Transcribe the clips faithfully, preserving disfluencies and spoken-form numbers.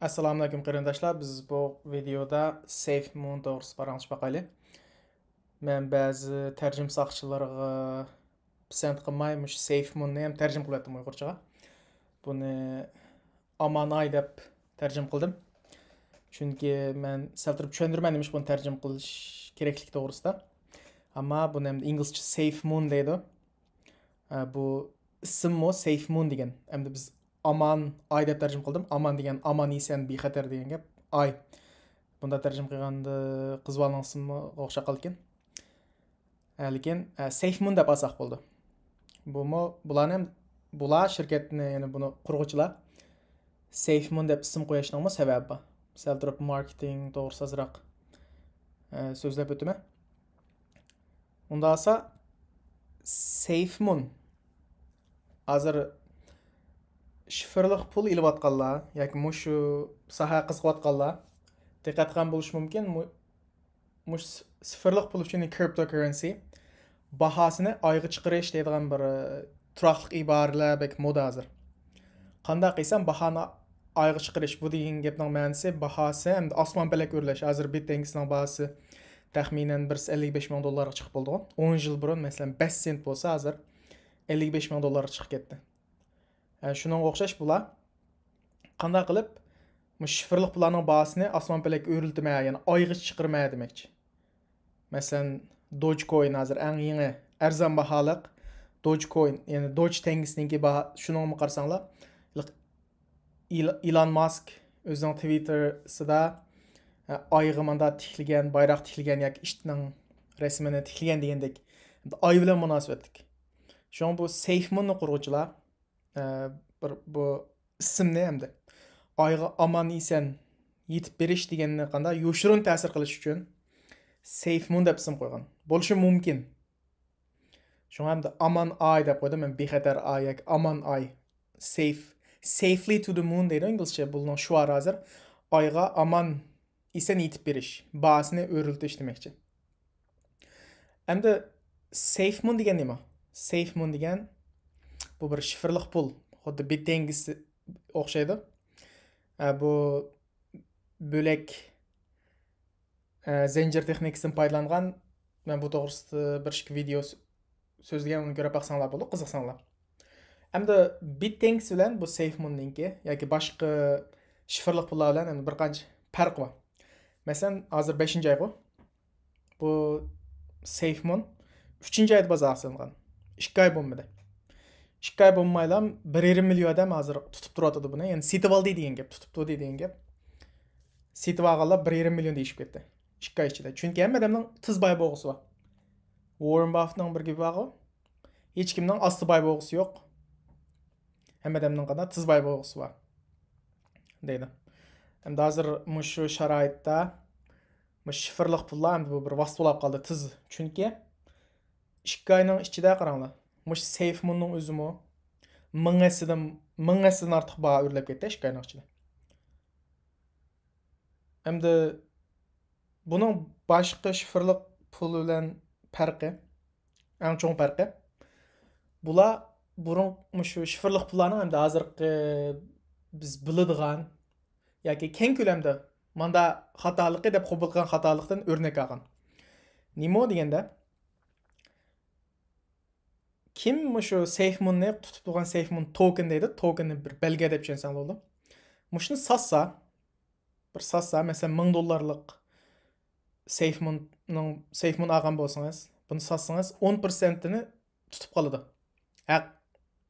ئەسسالامۇئەلەيكۇم قېرىنداشلار، بىز بۇ ۋىدېودا سەيف مۇن توغرىسىدا پاراڭلىشىپ باقايلى. مەن بەزى تەرجىمە ساقچىلىرىغا پىسەنت قىلماي مۇشۇ سەيف مۇننى ھەم تەرجىمە قىلىۋەتتىم ئۇيغۇرچىغا. بۇنى ئامان ئاي دەپ تەرجىمە قىلدىم. چۈنكى مەن سەل تۇرۇپ چۈشەندۈرىمەن نېمىش بۇنى تەرجىمە قىلىش كېرەكلىكى توغرىسىدا. ئەمما بۇنى ئەمدى ئىنگلىزچە سەيف مۇن دەيدۇ. ئە، بۇ ئىسىممۇ سەيف مۇن دېگەن. ئەمدى بىز ئامان ئاي دەپ تەرجىمە قىلدىم. ئامان دېگەن ئامان ئېسەن بىخەتەر دېگەن گەپ. ئاي. بۇنداق تەرجىمە قىلغاندا قىز بالىنىڭ ئىسمىغا ئوخشاپ قالىدىكەن. ئە، لېكىن، ئە، سەيف مۇن دەپ ئالساق بولىدۇ. بۇمۇ بۇلارنى ھەم، بۇلار شىركەتنى، يەنى بۇنى قۇرغۇچىلار سەيف مۇن دەپ ئىسىم قويۇشنىڭمۇ سەۋەبى بار. سەل تۇرۇپ ماركېتىڭ توغرىسىدا ئازراق، ئە، سۆزلەپ ئۆتىمەن. ئۇنداق بولسا سەيف مۇن ھازىر شىفىرلىق پۇل ئېلىۋاتقانلار ياكى مۇشۇ ساھەگە قىزىقىۋاتقانلار دىققەت قىلغان بولۇشى مۇمكىن. مۇ-، مۇشۇ سىفىرلىق پۇل ئۈچۈن، كرىپتو كاررېنسى باھاسىنى ئايغا چىقىرىش دەيدىغان بىر، ئە، تۇراقلىق ئىبارىلەر بەك مودا ھازىر. قانداق قىلسام باھانى ئايغا چىقىرىش، بۇ دېگەن گەپنىڭ مەنىسى باھاسى ئەمدى ئاسمان پەلەك ئۆرلەش. ھازىر بىتكويننىڭ باھاسى تەخمىنەن بىرسى ئەللىك بەش مىڭ دوللارغا چىقىپ بولىدىغۇ. ئون يىل بۇرۇن، مەسىلەن، بەش سېنت بولسا، ھازىر ئەللىك بەش مىڭ دوللارغا چىقىپ كەتتى. ئە، شۇنىڭغا ئوخشاش بۇلار قانداق قىلىپ مۇشۇ شىفىرلىق پۇللارنىڭ باھاسىنى ئاسمان پەلەككە ئۆرلىتىمەن، يەنى ئايغىچە چىقىرىمەن دېمەكچى. مەسىلەن، دوج كوين ھازىر ئەڭ يېڭى ئەرزان باھالىق دوج كوين، يەنى دوج تەڭگىسىنىڭكى باھا، شۇنىڭغىمۇ قارىساڭلار، ئىل-، ئىلان ماسك ئۆزىنىڭ تىۋىتتېرسىدا، ئە، ئايغا ماندا تىكلىگەن، بايراق تىكلىگەن ياكى ئىتنىڭ رەسىمىنى تىكلىگەن دېگەندەك، ئاي بىلەن مۇناسىۋەتلىك. شۇڭا بۇ سەيف مۇننى قۇرغۇچىلار، ئە، بىر بۇ ئىسىمنى ھەمدە ئايغا ئامان ئېسەن يېتىپ بېرىش دېگەننى قانداق يوشۇرۇن تەسىر قىلىش ئۈچۈن سەيف مۇن دەپ ئىسىم قويغان بولۇشى مۇمكىن. شۇڭا ھەمدە ئامان ئاي دەپ قويدۇم، مەن بىخەتەر ئاي ياكى ئامان ئاي. سەيف، safely to the moon دەيدۇ ئىنگلىزچە. بۇنىڭ شوئارى ھازىر ئايغا ئامان ئېسەن يېتىپ بېرىش، باھاسىنى ئۆرلىتىش دېمەكچى. ئەمدى سەيف مۇن دېگەن نېمە؟ سەيف مۇن دېگەن بۇ بىر شىفىرلىق پۇل. خۇددى بىتكوينغا ئوخشايدۇ. ئە، بۇ بۆلەك، ئە، زەنجىر تېخنىكىسىدىن پايدىلانغان. مەن بۇ توغرىسىدا بىر ئىككى ۋىدېئو سۆ-، سۆزلىگەن، ئۇنى كۆرۈپ باقساڭلار بولىدۇ، قىزىقساڭلار. ئەمدى بىتكوين بىلەن بۇ سەيف مۇننىڭكى ياكى باشقا شىفىرلىق پۇللار بىلەن ئەمدى بىر قانچە پەرق بار. مەسىلەن، ھازىر بەشىنچى ئايغۇ. بۇ سەيف مۇن ئۈچىنچى ئايدا بازارغا سېلىنغان. ئىككى ئاي بولمىدى. ئىككى ئاي بولمايلا بىر يېرىم مىليون ئادەم ھازىر تۇتۇپ تۇرۇۋاتىدۇ بۇنى. يەنى سېتىۋالدى دېگەن گەپ، تۇتۇپتۇ دېگەن گەپ. سېتىۋالغانلار بىر يېرىم مىليون دېيىشىپ كەتتى. ئىككى ئاي ئىچىدە. چۈنكى ھەممە ئادەمنىڭ تېز باي بولغۇسى بار. ۋاررېن باففېتنىڭ بىر گېپى بارغۇ، ھېچكىمنىڭ ئاستا باي بولغۇسى يوق. ھەممە ئادەمنىڭ قانداق تېز باي بولغۇسى بار دەيدۇ. ئەمدى ھازىر مۇشۇ شارائىتتا مۇشۇ شىفىرلىق پۇللار ئەمدى بۇ بىر ۋاسىتە بولۇپ قالدى تېز. چۈنكى ئىككى ئاينىڭ ئىچىدە قاراڭلار، مۇشۇ سەيف مۇننىڭ ئۆزىمۇ مىڭ ھەسسىدىن، مىڭ ھەسسىدىن ئارتۇق باھا ئۆرلەپ كەتتى ئىككى ئاينىڭ ئىچىدە. ئەمدى بۇنىڭ باشقا شىفىرلىق پۇل بىلەن پەرقى، ئەڭ چوڭ پەرقى، بۇلار بۇرۇن مۇشۇ شىفىرلىق پۇللارنىڭ ئەمدى ھازىرقى بىز بىلىدىغان ياكى كەڭ كۆلەمدە ماندا خاتالىقى دەپ قوبۇل قىلغان خاتالىقتىن ئۆرنەك ئالغان. نېمە دېگەندە، كىم مۇشۇ سەيف مۇننى تۇتۇپ تۇرغان، سەيف مۇن توكېن دەيدۇ، توكېننى بىر بەلگە دەپ چۈشەنسەڭلار بولىدۇ. مۇشۇنى ساتسا، بىر ساتسا، مەسىلەن، مىڭ دوللارلىق سەيف مۇننىڭ، سەيف مۇن ئالغان بولسىڭىز، بۇنى ساتسىڭىز، ئون پىرسەنتىنى تۇتۇپ قالىدۇ. ھەق،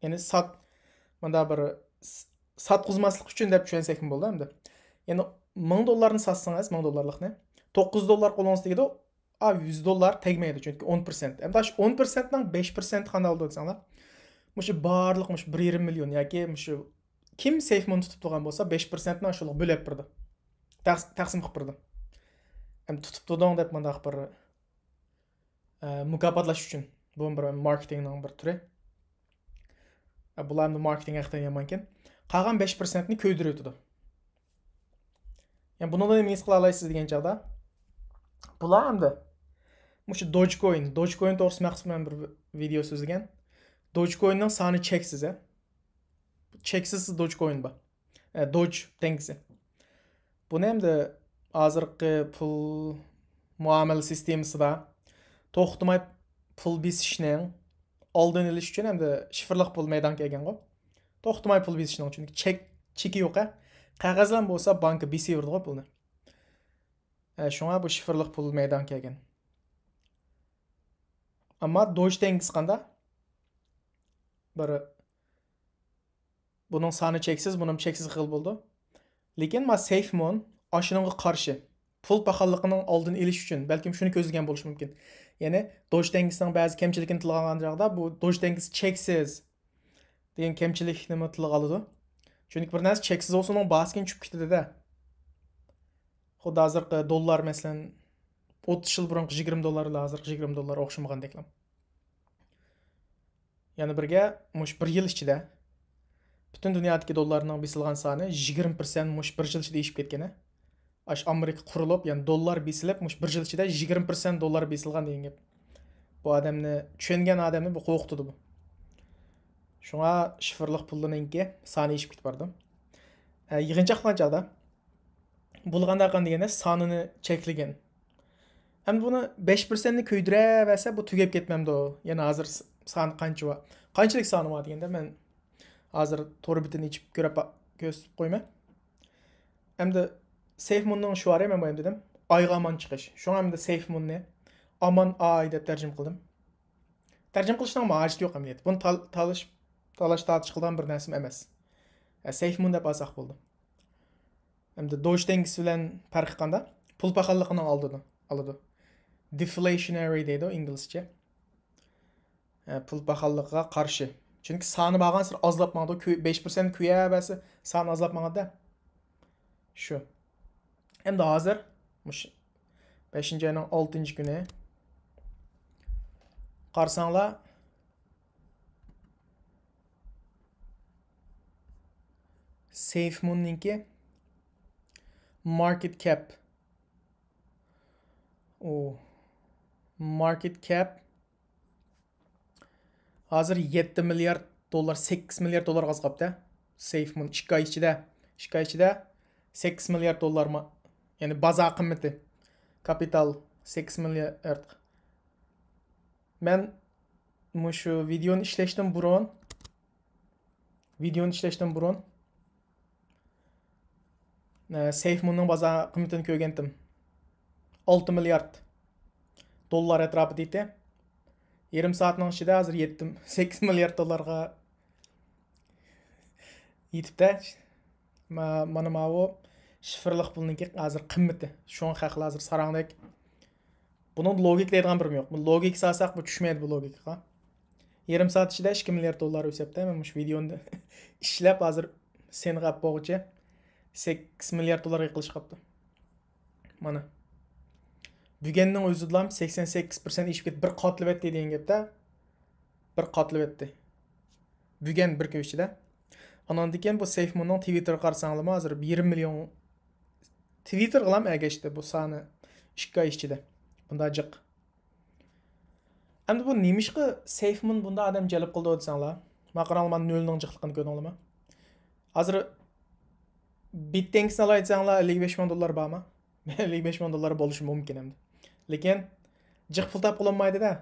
يەنى سات، مۇندا بىر س-، ساتقۇزماسلىق ئۈچۈن دەپ چۈشەنسەكمۇ بولىدۇ ئەمدى. يەنى مىڭ دوللارنى ساتسىڭىز، مىڭ دوللارلىقنى، توققۇز دوللار قولىڭىزدا تېگىدۇ، ئا، يۈز دوللار تەگمەيدۇ، چۈنكى ئون پىرسەنت. ئەمدى شۇ ئون پىرسەنتنىڭ بەش پىرسەنتى قانداق بولىدۇ دېسەڭلار، مۇشۇ بارلىق، مۇشۇ بىر يېرىم مىليون ياكى مۇشۇ كىم سەيف مۇن تۇتۇپ تۇرغان بولسا، بەش پىرسەنتنى شۇلارغا بۆلۈپ بېرىدۇ. تەقس-، تەقسىم قىلىپ بېرىدۇ. ئەمدى تۇتۇپ تۇردۇڭ دەپ مۇنداق بىر، ئە، مۇكاپاتلاش ئۈچۈن. بۇ بىر ماركېتىڭنىڭ بىر تۈرى. ئە، بۇلار ئەمدى ماركېتىڭ ھەققىدە يامانكەن. قالغان بەش پىرسەنتنى كۆيدۈرۈۋېتىدۇ. يەنى بۇنىڭدىن نېمە ھېس قىلالايسىز دېگەن چاغدا، بۇلار ئەمدى مۇشۇ دوج كوين، دوج كوين توغرىسىدا مەخسۇس مەن بىر ۋىدېئو سۆزلىگەن. دوج كويننىڭ سانى چەكسىز، ھە. چەكسىز دوج كوين بار. ئە، دوج تەڭگىسى. بۇنى ئەمدى ھازىرقى پۇل مۇئامىلە سىستېمىسىدا توختىماي پۇل بېسىشنىڭ ئالدىنى ئېلىش ئۈچۈن ئەمدى شىفىرلىق پۇل مەيدانغا كەلگەنغۇ. توختىماي پۇل بېسىشنىڭ، چۈنكى چەك، چېكى يوق، ھە. قەغەزلەرمۇ بولسا بانكا بېسىۋېرىدىغۇ پۇلنى. ھە، شۇڭا بۇ شىفىرلىق پۇل مەيدانغا كەلگەن. ئەمما دوج تەڭگىسى قانداق؟ بىر، بۇنىڭ سانى چەكسىز، بۇنىمۇ چەكسىز خىل بولىدۇ. لېكىن ما سەيف مۇن ئاشۇنىڭغا قارشى، پۇل پاخاللىقىنىڭ ئالدىنى ئېلىش ئۈچۈن، بەلكىم شۇنى كۆزلىگەن بولۇشى مۇمكىن. يەنى دوج تەڭگىسىنىڭ بەزى كەمچىلىكىنى تىلغا ئالغان چاغدا، بۇ دوج تەڭگىسى چەكسىز دېگەن كەمچىلىكنىمۇ تىلغا ئالىدۇ. چۈنكى بىر نەرسە چەكسىز بولسا، ئۇنىڭ باھاسى كېيىن چۈشۈپ كېتىدۇ-دە. خۇددى ھازىرقى دوللار، مەسىلەن، ئوتتۇز يىل بۇرۇنقى يىگىرمە دوللار بىلەن ھازىرقى يىگىرمە دوللار ئوخشىمىغاندەكلا. يەنە بىرگە، مۇشۇ بىر يىل ئىچىدە پۈتۈن دۇنيادىكى دوللارنىڭ بېسىلغان سانى يىگىرمە پىرسەنت مۇشۇ بىر يىل ئىچىدە ئېشىپ كەتكەن. ئاش ئامېرىكا قۇرۇلۇپ، يەنى دوللار بېسىلىپ، مۇشۇ بىر يىل ئىچىدە يىگىرمە پىرسەنت دوللار بېسىلغان دېگەن گەپ. بۇ ئادەمنى، چۈشەنگەن ئادەمنى بۇ قورقۇتىدۇ بۇ. شۇڭا شىفىرلىق پۇللىرىنىڭكى سانى ئېشىپ كېتىپ بارىدۇ. ئە، يىغىنچاقلىغان چاغدا بولغاندا قان دېگەندە سانىنى چەكلىگەن. ئەمدى بۇنى بەش پىرسەنتنى كۆيدۈرەۋەرسە، بۇ تۈگەپ كەتمەمدۇ؟ يەنە ھازىر س-، سانى قانچە بار؟ قانچىلىك سانى بار دېگەندە، مەن ھازىر تور بېتىنى ئېچىپ كۆرۈپ با-، كۆرسىتىپ قويىمەن. ئەمدى سەيف مۇننىڭ شوئارى، مەن بايام دېدىم، ئايغا ئامان چىقىش. شۇڭا ئەمدى سەيف مۇننى ئامان ئاي دەپ تەرجىمە قىلدىم. تەرجىمە قىلىشنىڭ ھاجىتى يوق ئەمەلىيەتتە. بۇنى تال-، تالىش-، تالاش تارتىش قىلىدىغان بىر نەرسىمۇ ئەمەس. ئە، سەيف مۇن دەپ ئالساق بولدى. ئەمدى دوج تەڭگىسى بىلەن پەرقى قانداق؟ پۇل پاخاللىقىنىڭ ئالدىدا، ئالىدۇ. دېفلېيشنەرى دەيدۇ ئىنگلىزچە. ئە، پۇل پاخاللىقىغا قارشى. چۈنكى سانى بارغانسېرى ئازلاپ ماڭىدۇ. كۆ-، بەش پىرسەنت كۆيەۋەرسە، سانى ئازلاپ ماڭىدۇ-دە. شۇ. ئەمدى ھازىر مۇشۇ بەشىنچى ئاينىڭ ئالتىنچى كۈنى قارىساڭلار، سەيف مۇننىڭكى ماركېت كەپ. ئۇ ماركېت كەپ ھازىر يەتتە مىليارد دوللار، سەككىز مىليارد دوللارغا ئاز قاپتۇ. سەيف مۇن ئىككى ئاي ئىچىدە، ئىككى ئاي ئىچىدە سەككىز مىليارد دوللار ما-، يەنى بازار قىممىتى، كاپىتال سەككىز مىليارد. مەن مۇشۇ ۋىدېئونى ئىشلەشتىن بۇرۇن، ۋىدېئونى ئىشلەشتىن بۇرۇن، ئە، سەيف مۇننىڭ بازار قىممىتىنى كۆرگەنتىم. ئالتە مىليارد دوللار ئەتراپىدا ئىدى. يېرىم سائەتنىڭ ئىچىدە ھازىر يەتتە، سەككىز مىليارد دوللارغا يېتىپتۇ. ما-، مانا ماۋۇ شىفىرلىق پۇلنىڭكى ھازىر قىممىتى. شۇڭا خەقلەر ھازىر ساراڭدەك. بۇنىڭدا لوگىكا دەيدىغان بىرىمۇ يوق. بۇ لوگىكا سالساق، بۇ چۈشمەيدۇ بۇ لوگىكىغا. يېرىم سائەت ئىچىدە ئىككى مىليارد دوللار ئۆسۈپتۇ. مەن مۇشۇ ۋىدېئونى ئىشلەپ، ھازىر سېنىغا ئەپ بولغۇچە سەككىز مىليارد دوللارغا يېقىنلىشىپ قاپتۇ. مانا. بۈگۈننىڭ ئۆزىدىلا سەكسەن سەككىز پىرسەنت ئېشىپ كەتتى. بىر قاتلىۋەتتى دېگەن گەپتە. بىر قاتلىۋەتتى. بۈگۈن بىر كۈن ئىچىدە. ئاناندىن كېيىن بۇ سەيف مۇننىڭ تىۋىتتېرىغا قارىساڭلارمۇ، ھازىر يېرىم مىليون، تىۋىتتېرغىلا ئەگەشتى بۇ سانى ئىككى ئاي ئىچىدە. بۇنداق جىق. ئەمدى بۇ نېمىشقا سەيف مۇن بۇنداق ئادەم جەلپ قىلىدۇ دېسەڭلار؟ مانا قاراڭلار، مانا نۆلنىڭ جىقلىقىنى كۆردۈڭلارمۇ؟ ھازىر بىتتېنكىسىنى ئالاي دېسەڭلار، ئەللىك بەش مىڭ دوللار بارمۇ؟ ئەللىك بەش مىڭ دوللار بولۇشى مۇمكىن ئەمدى. لېكىن جىق پۇل تاپقىلى بولمايدۇ-دە.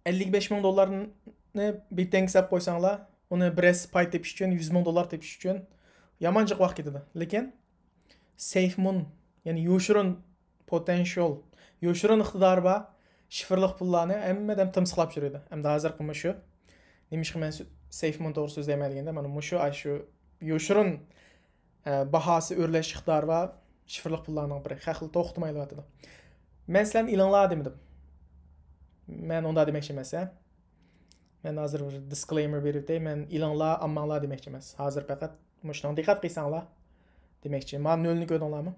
ئەللىك بەش مىڭ دوللارنى بىتتېنكىسى ئەپ قويساڭلار، ئۇنى بىرەرسى پاي تېپىش ئۈچۈن، يۈز مىڭ دوللار تېپىش ئۈچۈن يامان جىق ۋاقىت كېتىدۇ. لېكىن سەيف مۇن، يەنى يوشۇرۇن پوتېنشال، يوشۇرۇن ئىقتىدارى بار شىفىرلىق پۇللارنى ھەممە ئادەم تىمسىقلاپ يۈرىدۇ. ئەمدى ھازىرقى مۇشۇ، نېمىشقا مەن سۆ-، سەيف مۇن توغرا سۆزلەيمەن دېگەندە، مانا مۇشۇ، ئاشۇ يوشۇرۇن، ئە، باھاسى ئۆرلەش ئىقتىدارى بار شىفىرلىق پۇللارنىڭ بىرى. خەقلەر توختىمايلا ئېلىۋاتىدۇ. مەن سىلەرنى ئېلىڭلار دېمىدىم. مەن ئۇنداق دېمەكچى ئەمەس، ھە. مەن ھازىر بىر دىسكلېيمېر بېرىپ ئۆتەي، مەن ئېلىڭلار، ئالماڭلار دېمەكچى ئەمەس. ھازىر پەقەت مۇشۇنىڭغا دىققەت قىلساڭلار دېمەكچى. مانا نۆلنى كۆردۈڭلارمۇ؟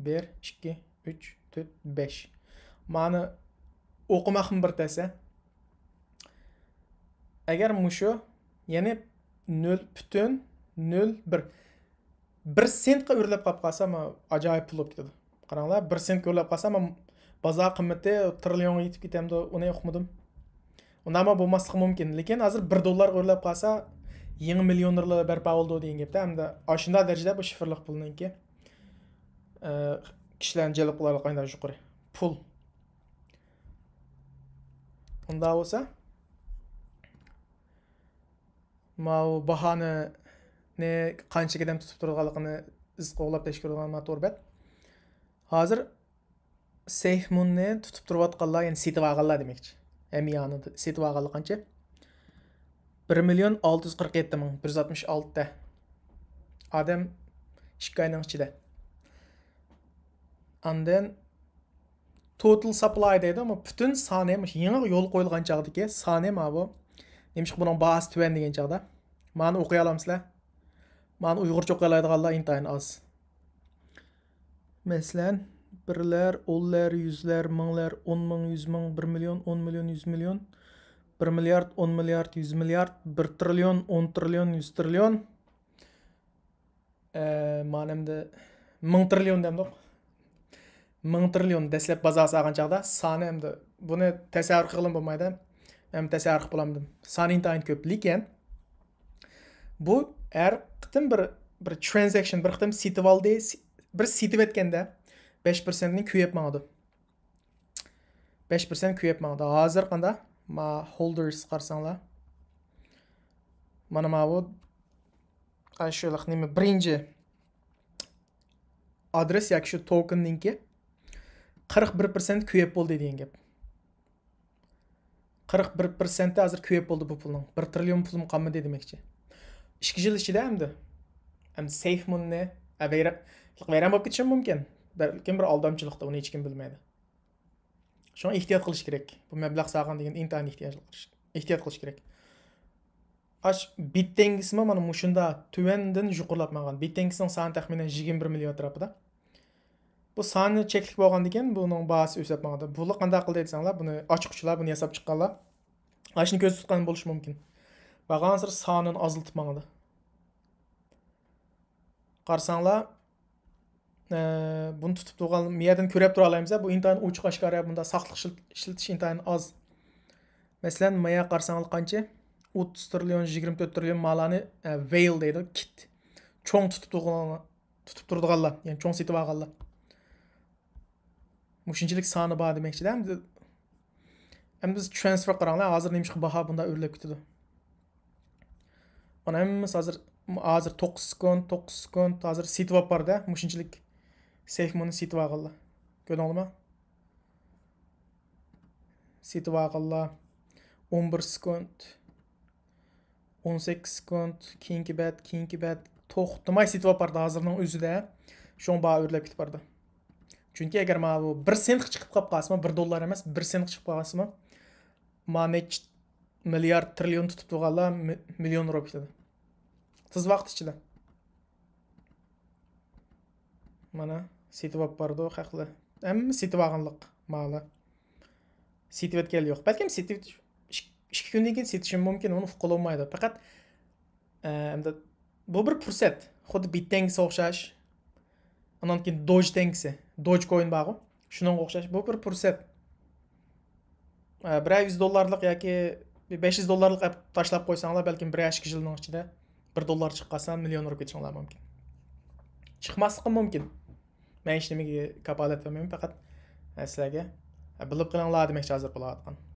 بىر، ئىككى، ئۈچ، تۆت، بەش. مانى ئوقۇماقمۇ بىر تەس، ھە؟ ئەگەر مۇشۇ، يەنى نۆل پۈتۈن نۆل بىر، بىر سېنتقا ئۆرلەپ قاپ قالسا، ما، ئاجايىپ پۇل بولۇپ كېتىدۇ. قاراڭلار، بىر سېنتقا ئۆرلەپ قالسا، ما، بازار قىممىتى تىرىليونغا يېتىپ كېتەمدۇ، ئۇنى ئۇقمىدىم. ئۇنداقمۇ بولماسلىقى مۇمكىن. لېكىن ھازىر بىر دوللارغا ئۆرلەپ قالسا، يېڭى مىليونېرلار بەرپا بولىدۇ دېگەن گەپتە. ئەمدى ئاشۇنداق دەرىجىدە بۇ شىفىرلىق پۇلنىڭكى كىشىلەرنى جەلپ قىلارلىق ئەڭ يۇقىرى پۇل. ئۇنداق بولسا، ماۋۇ باھانى قانچىلىك ئادەم تۇتۇپ تۇرىدىغانلىقىنى ئىز قوغلاپ تەكشۈرىدىغان مانا تور بەت. ھازىر سەيفمۇننى تۇتۇپ تۇرۇۋاتقانلار، يەنى سېتىپ ئالغانلار دېمەكچى. ھەممە يانىدا سېتىپ ئالغانلار قانچە؟ بىر مىليون ئالتە يۈز قىرىق يەتتە مىڭ بىر يۈز ئاتمىش ئالتە ئادەم ئىككى ئاينىڭ ئىچىدە. ئاندىن توتال ساپلاي دەيدۇ، ئەمما پۈتۈن سانى، مۇشۇ يېڭى يول قويۇلغان چاغدىكى سانى ماۋۇ. نېمىشقا بۇنىڭ باھاسى تۆۋەن دېگەن چاغدا؟ مانى ئوقۇيالامسىلەر؟ مانى ئۇيغۇرچە ئوقۇيالايدىغانلار ئىنتايىن ئاز. مەسىلەن، بىرلەر، ئونلار، يۈزلەر، مىڭلار، ئون مىڭ، يۈز مىڭ، بىر مىليون، ئون مىليون، يۈز مىليون، بىر مىليارد، ئون مىليارد، يۈز مىليارد، بىر تىرىليون، ئون تىرىليون، يۈز تىرىليون. ئە، مانىمدا مىڭ تىرىليون دەمدۇق. مىڭ تىرىليون دەسلەپ بازار سالغان چاغدا سانى ئەمدى بۇنى تەسەۋۋۇر قىلغىلىمۇ بولمايدۇ. مەن تەسەۋۋۇر قىلىپ بولامدىم. سانى ئىنتايىن كۆپ. لېكىن بۇ ھەر قېتىم بىر، بىر ترانزاكشن، بىر قېتىم سېتىۋالدى، سى-، بىر سېتىۋەتكەندە بەش پىرسەنتنى كۆيۈپ ماڭىدۇ. بەش پىرسەنت كۆيۈپ ماڭىدۇ. ھازىر قاندا؟ ما، هولدېرس قارىساڭلار. مانا ماۋۇ، ئاشۇ نېمە، بىرىنچى ئادرېس ياكى شۇ توكېننىڭكى قىرىق بىر پىرسەنت كۆيۈپ بولدى دېگەن گەپ. قىرىق بىر پىرسەنتى ھازىر كۆيۈپ بولدى بۇ پۇلنىڭ. بىر تىرىليون پۇلۇم قالمىدى دېمەكچى. ئىككى يىل ئىچىدە ئەمدى. ئەمدى سەيفمۇننى، ئە، ۋەيران، ۋەيران بولۇپ كېتىشىمۇ مۇمكىن. بەلكىم بىر ئالدامچىلىقتا، ئۇنى ھېچكىم بىلمەيدۇ. شۇڭا ئېھتىيات قىلىش كېرەك. بۇ مەبلەغ سالغان دېگەن ئىنتايىن ئېھتىياج قىلىش، ئېھتىيات قىلىش كېرەك. ئاش بىت تەڭگىسىمۇ مانا مۇشۇنداق تۆۋەندىن يۇقىرىلاپ ماڭغان. بىت تەڭگىسىنىڭ سانى تەخمىنەن يىگىرمە بىر مىليون ئەتراپىدا. بۇ سانى چەكلىك بولغاندىكىن بۇنىڭ باھاسى ئۆسۈپ ماڭىدۇ. بۇلار قانداق قىلدى دېسەڭلار، بۇنى ئاچقۇچىلار، بۇنى ياساپ چىققانلار ئاشۇنى كۆزدە تۇتقان بولۇشى مۇمكىن. بارغانسېرى سانىنى ئازلىتىپ ماڭىدۇ. قارىساڭلار، ئە، بۇنى تۇتۇپ تۇرغان، مۇ يەردىن كۆرۈپ تۇرالايمىز، بۇ ئىنتايىن ئوچۇق ئاشكارا، بۇندا ساختىلىق ئىشلىت-، ئىشلىتىش ئىنتايىن ئاز. مەسىلەن، مايا قارىساڭلار قانچە؟ ئوتتۇز تىرىليون، يىگىرمە تۆت تىرىليون مالانى، ئە، ۋەيل دەيدۇ، كىت. چوڭ تۇتۇپ تۇرغان، تۇتۇپ تۇرىدىغانلار، يەنى چوڭ سېتىۋالغانلار. مۇشۇنچىلىك سانى بار دېمەكچىدە. ئەمدى، ئەمدى بىز ترانسفېر قاراڭلار، ھازىر نېمىشقا باھا بۇنداق ئۆرلەپ كېتىدۇ؟ مانا ھەممىسى ھازىر، ھازىر توققۇز سېكۇنت، توققۇز سېكۇنت، ھازىر سېتىۋاپ باردا، مۇشۇنچىلىك سەيفمۇننى سېتىۋالغانلار. كۆردۈڭلارمۇ؟ سېتىۋالغانلار. ئون بىر سېكۇنت، ئون سەككىز سېكۇنت، كېيىنكى بەت، كېيىنكى بەت. توختىماي سېتىۋاپ باردا ھازىرنىڭ ئۆزىدە. شۇڭا باھا ئۆرلەپ كېتىپ باردا. چۈنكى ئەگەر ماۋۇ بىر سېنتقا چىقىپ قالىپ قالسىمۇ، بىر دوللار ئەمەس، بىر سېنتقا چىقىپ قالسىمۇ، ما نەچچە مىليارد، ترىليون تۇتۇپ تۇرغانلار مى-، مىليون ئۇرۇپ كېتىدۇ. تېز ۋاقىت ئىچىدە. مانا، سېتىۋاپ بارىدۇ خەقلەر. ھەممە سېتىۋالغانلىق مالى. سېتىۋەتكەنلىرى يوق. بەلكىم سېتىۋېتىش، ئىك-، ئىككى كۈندىن كېيىن سېتىشىمۇ مۇمكىن، ئۇنى ئۇققىلى بولمايدۇ. پەقەت، ئە، ئەمدى بۇ بىر پۇرسەت. خۇددى بىت تەڭگىسىگە ئوخشاش. ئانان كېيىن دوج تەڭگىسى، دوج كوين بارغۇ. شۇنىڭغا ئوخشاش. بۇ بىر پۇرسەت. ئە، بىرەر يۈز دوللارلىق ياكى بىر بەش يۈز دوللارلىق ئەپ تاشلاپ قويساڭلار، بەلكىم بىرەر ئىككى يىلنىڭ ئىچىدە بىر دوللار چىقىپ قالسا، مىليون ئۇرۇپ كېتىشىڭلار مۇمكىن. چىقماسلىقى مۇمكىن. مەن ھېچ نېمىگە كاپالەت بەرمەيمەن، پەقەت، ئە، سىلەرگە، ئە، بىلىپ قېلىڭلار دېمەكچى ھازىر بولۇۋاتقان.